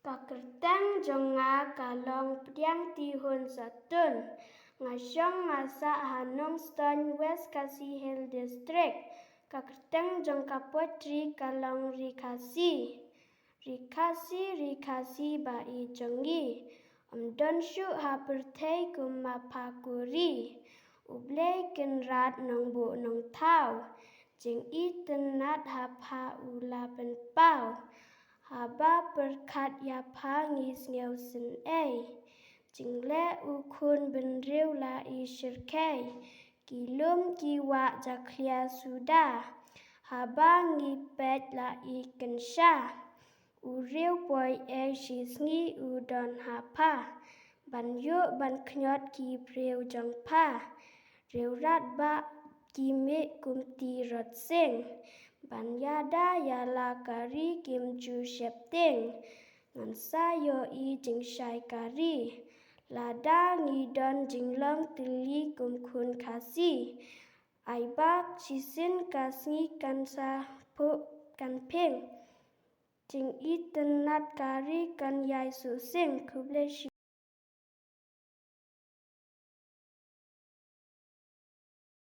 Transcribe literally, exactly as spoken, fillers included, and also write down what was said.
Ka kyrteng jong nga ka long Pdiang Tihun Satun. Nga shong nga sah ha Nongstoiñ, West Khasi Hills District. Ka kyrteng jong ka poetry ka long Ri Khasi. Ri Khasi, Ri Khasi ba i jong ngi. Ym don shuh ha pyrthei kum ma pha kuri. U Blei Kynrad Nongbuh Nongthaw. Jingitynnat ha pha u la pynpaw. Haba pyrkhat ïa pha ngi sngew synei. Jingleh u khun bynriew la i shyrkhei. Ki lum ki wah jakhlia suda. Haba ngi peit la i kynsha. U riew poi ei shisngi u don ha pha. Ban ïuh ban khñiot ki briew jong pha. Riew rat ba ki mih kum ti rot sing. Ban ïada ïa la ka ri kim ju sheptieng. Ngan sa ïohi jingshai ka ri. Lada ngi don jinglong tylli kum khun Khasi. Ai ba shisien ka sngi kan sa phuh kan phieng. Jingitynnat ka ri kan ïai suhsing. Khublei shibun.